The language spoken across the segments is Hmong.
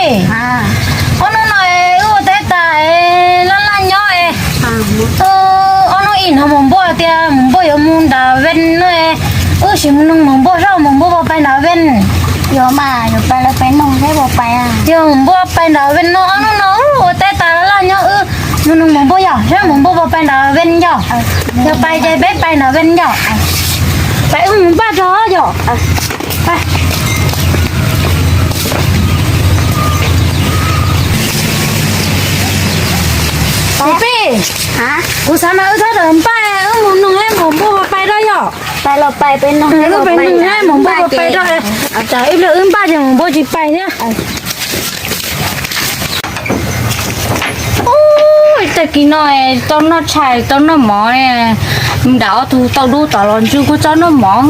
Ob hnub no wb ua teb tas laj laj nyob es, ob hnub ib no Maum Npuaj tias Maum Npuaj yuav mus nram Ven no es, wb sim mus noog Maum Npuaj saib Maum Npuaj puas pais nram Ven. Yog mas, yog pais los pais noog saib puas pais. Yog Maum Npuaj pais nram Ven no, ob hnub no wb ua teb tas laj laj nyob, wb mus noog Maum Npuaj yog saib Maum Npuaj puas pais nram Ven yog. Yog pais ces peb pais nram Ven yog. Pais wb mus npaj tso yog. Maum Pij, kuv xav mas wb txhob tawm npaj, wb mus noog saib Maum Npuaj puas pais rau yog. Wb pais noog saib Maum Npuaj puas pais rau, tsam ib pliag wb npaj ces Maum Npuaj tsis pais thiab. Ub, tag kis no tau noj tshais tau noj mov, nram ob tug tauj dub tod los ntshe kuj txhob noj mov.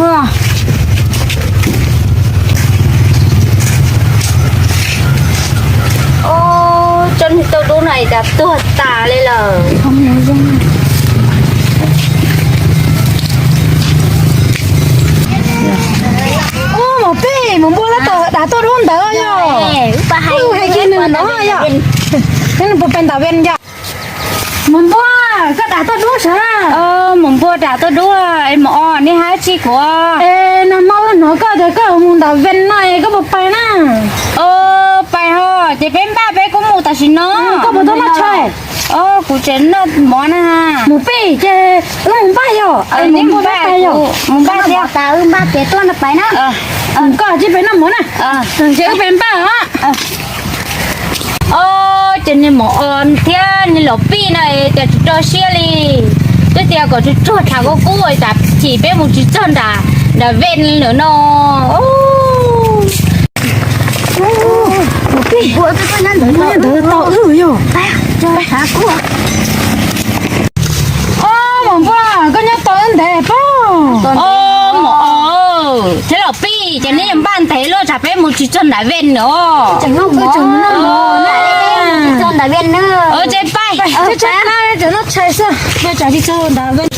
Tsob niag tauj dub no es cas tuag tas li lawm. Ub, Maum Pij, Maum Npuaj lawv tau dav tauj dub ntawd yog. Wb hais kiag nws no yog. Nws puas pais nram Ven yog? Maum Npuaj, koj dav tauj dub sav? Maum Npuaj dav tauj dub, es Maum Os nej hais tsis kuv. Es nag hmo wb hnov koj tias koj mus nram Ven no es koj puas pais na? Pais ho, ces peb npaj peb kuj mus tam sim no. Koj puas tau noj tshais? Kuv tseem noj mov na. Maum Pij, ces wb mus npaj yog. Mus npaj thiab, wb npaj ces tuaj no pais na. Koj cia peb noj mov na. Ces wb peb npaj os. Ces niag Maum Os thiab niag Laus Pij no cas tsis rau siab li. Twb tias kom tsuag tsuag tham kub kub tas chim peb mus tsis txog nram, nram Ven lawm no. Ntawd tau wb yog. Maum Npuaj, koj nyob tau wb ntev pob. Maum Os thiab Laus Pij, ces neb yuav npaj ntev luaj tsam peb mus tsis txog nram Ven no. Tseem noj mov, tseem noj mov, tsis txog nram Ven na. Ces pais, tseem noj tshais xwb, tsam tsis txog nram Ven.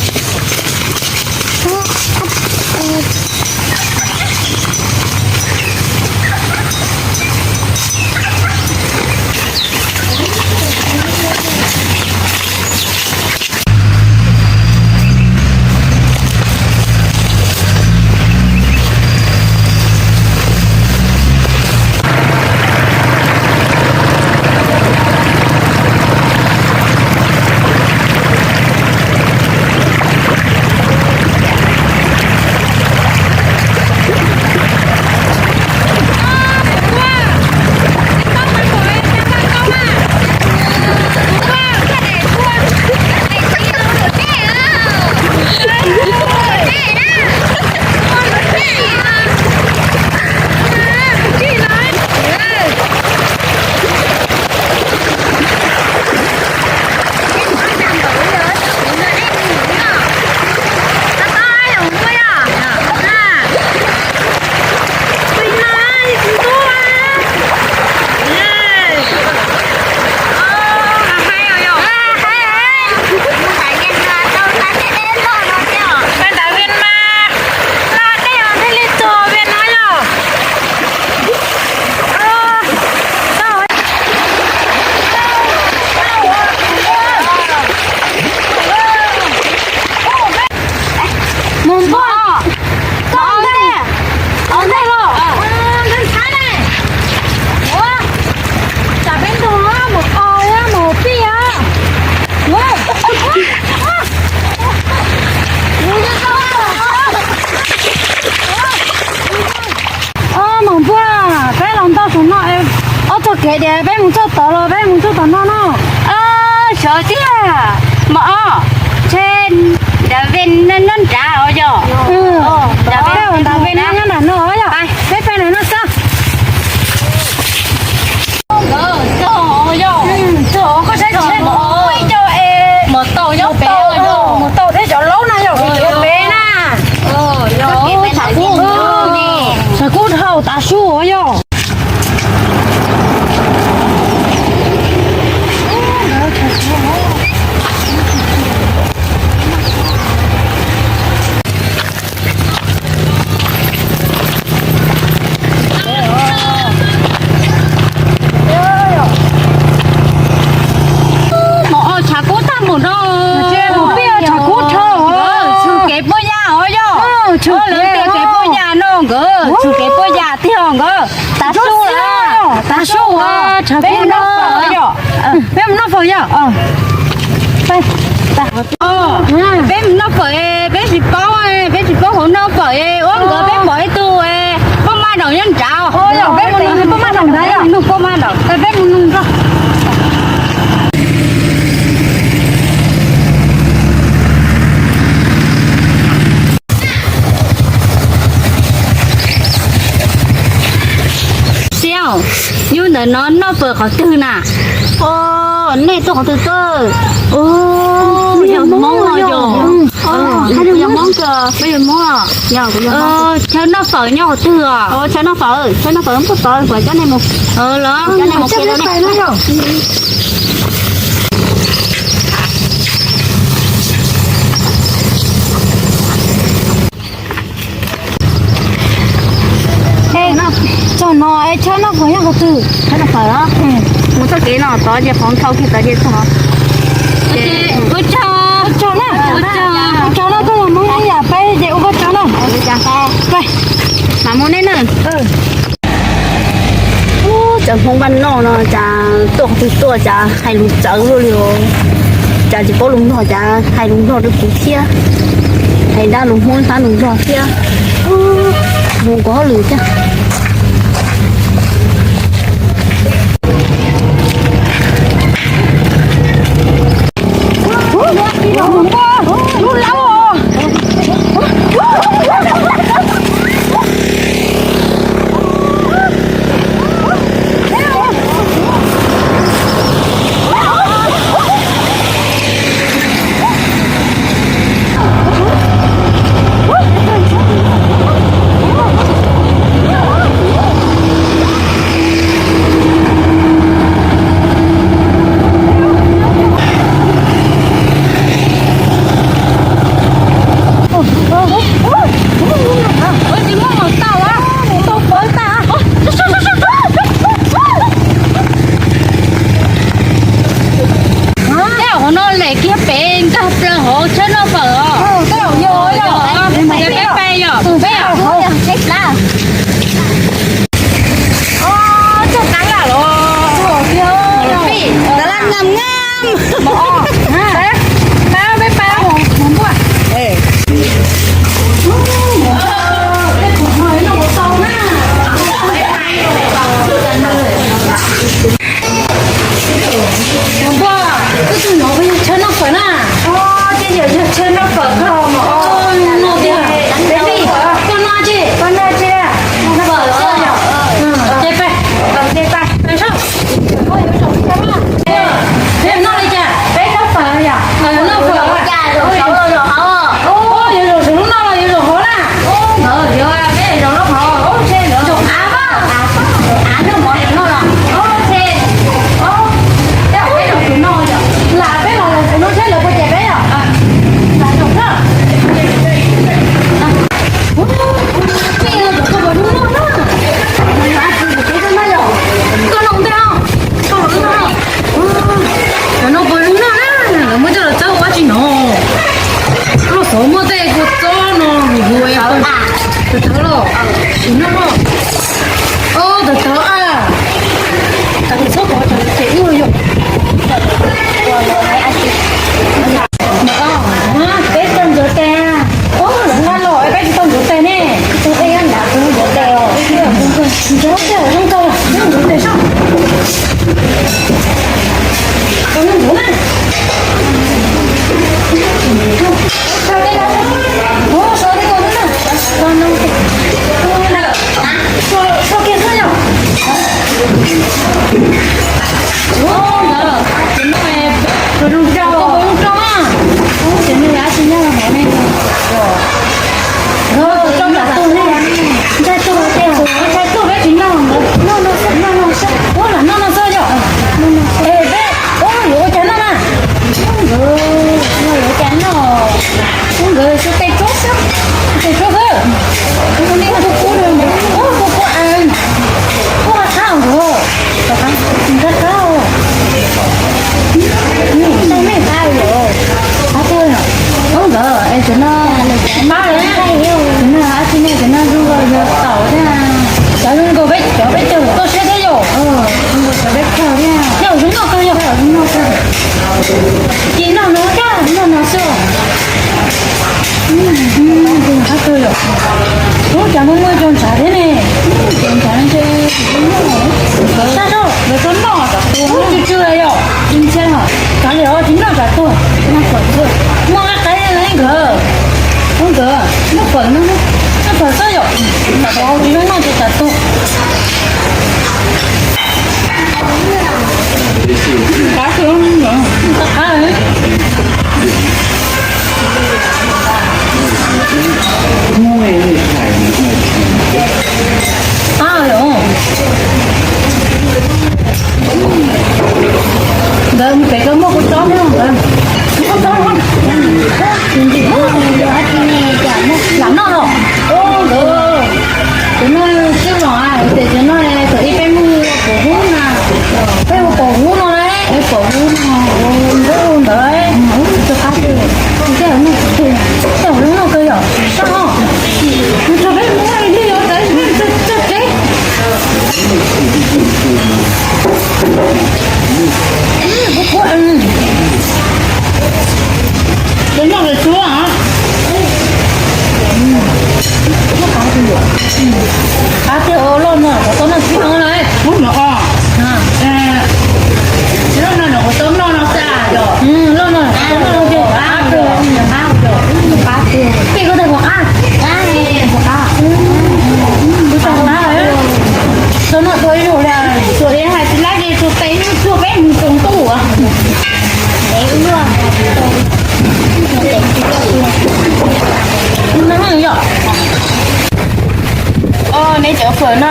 Mus npaj, tos ntej, tos ntej los, ntxhab ne. Ua, tsam peb ntug mus os, mus pij os. Ua, Maum Npuaj, peb los ntau saum no, ob txog kev tias peb mus txog tod los peb mus txog tom no no. Sawv tiag, Maum Os, ntshe nram Ven no nyob nrad os yog. Nram Ven no nyob nrad no yog. Peb peb no xwb. Koj saib, mus tau thiab cov laub no yog, peb na. Tshav kub dhau tav su yog. Lawv tias kev puaj yam no nkawd tsum kev puaj yam tiag nkawd. Tav su, tav su, peb mus noj fawm yom. Peb mus noj fawm yom. Peb mus noj fawm, peb tsis paub, peb tsis paub hauv noj fawm ua nkawd, peb pom ib tug poj maj daum nyob nrad. Peb mus noj poj maj daum nrad, poj maj daum, peb mus noj. Xiab, yus ntawm no noj fawm qhov twg na? Nej tuaj qhov twg tuaj? Yog Hmoob no yog? Yog Hmoob, yog Hmoob. Chaw noj fawm nyob qhov twg os? Chaw noj fawm, chaw noj fawm puag tod, kuv coj nej mus. Los coj nej mus. Txog no, chaw noj fawm nyob qhov twg? Chaw noj fawm, mus txoj kev no tod ces qhov nthau kiag tod ces txog. Ua tsaug, ua tsaug na, ua tsaug na, koj los Hmoob ib yam peb ces ua koj tsaug na. Mam mus nej na. Cov Hmoob npaj noj no cas tuaj qhov twg tuaj cas hais lus txawv luaj li os. Cas tsis paub lus Nplog cas hais lus Nplog rau kuv thiab. Hais dab lus Hmoob dab lus Nplog thiab. Mus kuv hauj lwm thiab. Tej zaum hauv no lem kiag pem nkag plaws hauv chaw noj fawm os. Tej zaum yog, yog, peb pab yog, peb yog. Cog qab lam los. Qab lam ngam ngam. Peb pab, peb pab. Npua, koj tus nyuam ko yog chaw noj fawm na. Ces yog chaw noj fawm koj mas. Noj tiag. Koj noj tsi? Koj noj tsi? Noj fawm. Ces peb, peb soj. Peb noj li cas? Peb noj fawm yom. Noj fawm. Yuav zaum saum lub no los yuav zaum hauv na? Yuav, peb zaum lub hauv. Zaum av mas. Av noj mov zaum no los. Ces peb zaum saum no yom. Lam peb los zaum saum no saib lawv puas cem peb yom. Lam zaum na. Koj noj ntej os. Koj noj ntej os. Cov no puas zoo noj na, lawv muab coj los txawb ua dab tsi no? Loj xov muaj tej kua txob no, hu hu, tawv tawv los, sim noj los. Tawv tawv a, tawv txhob pov tawv ces ib ua yom. Peb tau ntxuav tes, lawv nqa los peb tsis tau ntxuav tes ne. Ntxuav tes os, ntxuav tes os, zoo tau, ntxuav tes soj. Tau ntxuav na. Ub, cas muaj muaj cov ntshav thiab ne. Cov ntshav no ces sab sab lawv tau noj tsam tuag, tsw tsw yom, tsis ntshai hos. Kav liam, tsis noj tsam tuag. Noj fawm xwb, muaj qab qab li nkawd. Ub nkawd, noj fawm no, noj fawm xwb yom. Tsis noj noj ces tsam tuag. Qab xwb, qab qab. Qab lawm. Ntawd pem koj muaj kua txob thiab ntawd. Kua txob lam noj los. Ub nkawd, kuv noj sib los, tias cov no thaum ib peb mus pom hub na, peb mus pom hub no na, peb pom hub no, ntawd ntawd, ub, cov qab, tej zaum noj kawg yom, sab os. Nws tso peb mus li os, txog tsev. Qab tiag, loj no, qhov tau noj tib no na. Ub no os. Loj no no qhov tau noj no xwb yom. Loj no, loj no ces qab tiag, qab tiag. Peb koj tau qab, qab, qab. Tau noj tau ib zaug li, tsuas li hais tsis laib li, tsuas tes ib tsuag peb mus tsaus ntuj. Yog, o, nej cov fawm no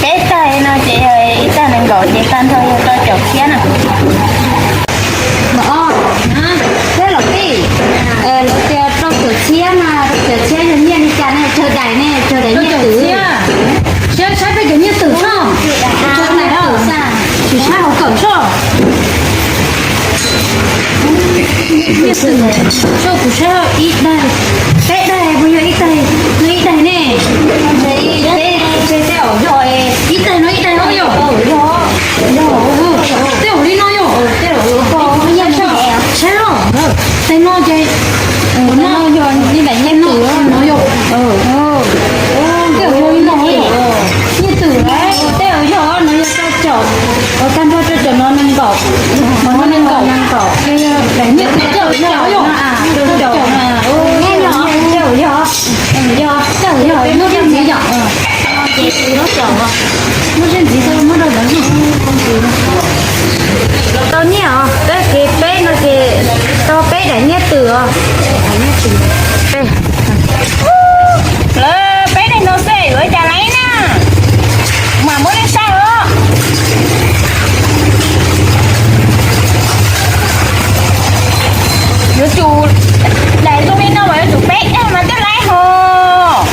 peb tag no ces yog ib tag nees nkaum ces tag nrho yog rau caum txhiab na. Mas o, thiab los peb, lawv tias rau caum txhiab mas rau caum txhiab yog nyiaj li cas ne, tsawg daim ne, tsawg daim nyiaj twm? Saib, saib peb cov nyiaj twm soj, tsawg daim os, tsis saib hauv kawm soj. Nyiaj twm, soj kuv saib ib daim, peb daim puas yog ib daim, no ib daim ne? Ib daim no ib daim os yog. Tej zaum li no yog. Saib os, tej no ces, no yog, no yog, tej zaum yog li no, nyiaj twm, tej zaum yog no yog rau caum, tag nrho rau caum no nees nkaum, no nees nkaum, daim nyiaj twm tej zaum yog, rau caum, tej zaum yog, yog, tej zaum yog muaj zej ntxiv yom. Muaj zej ntxiv tau muab rau lawv. Tau nyiaj os, peb kev peb no ces tau peb daim nyiaj twm os. Lawv peb daim no xwb yuav cas laib na, mam muab nej saib os. Yuav tsum daim zoo li no mas yuav tsum peb daim mas thiaj laib hos.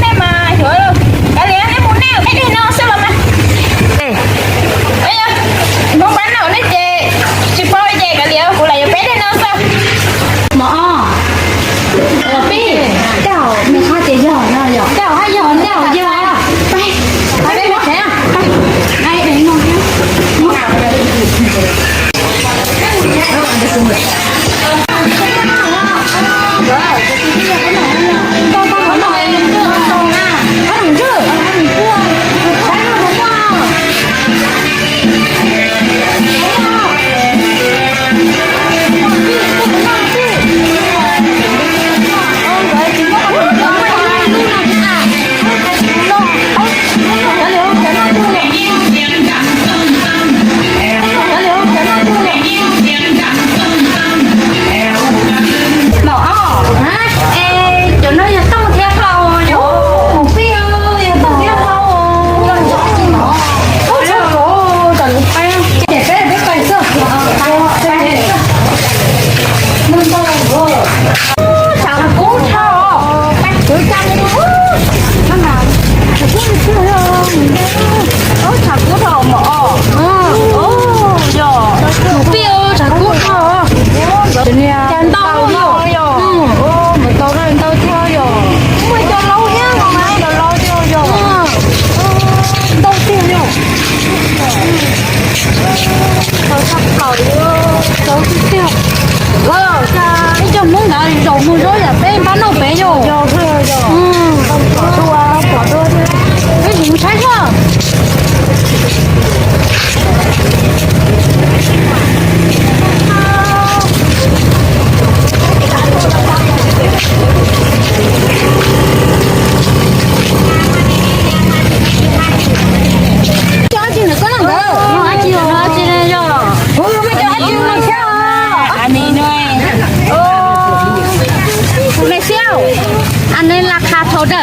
Nej mas xyov, kav liam, nej mus nej peb daim no xwb los mas. Hmoob pab no nej ces tsis paub li ces kav liam, kuv lam yuav peb daim no xwb. Mov os, peb, tej zaum nws haj tias yog no yom, tej zaum haj yog, tej zaum yog. Peb, peb, peb, peb, peb, Cov no yog tooj thiab hlau, yog pib, yog tooj thiab hlau. Ub, tshav kub, tshav kub tshaj. Ub, tshav kub tshaj. Ub, tshav kub tshaj mog. Ub, yog, pib, tshav kub tshaj. Cas ntau yog, mus tau ntau thiab yog. Muaj cov laus thiab, cov laus thiab yog. Ntau tiag yog. Tau tshaj plaws li, tau tiag tiag. Ib co Hmoob ntawd zaum mus zaub yam peb npab noj pem yog. Yog, yog.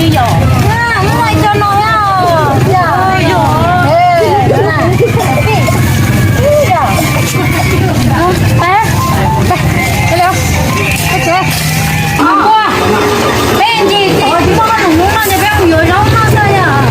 li yom. Muaj ib co no, yog, yog, peb ntsis tsis muaj lus hnub no ces peb mus yuav zaub noj xwb yom.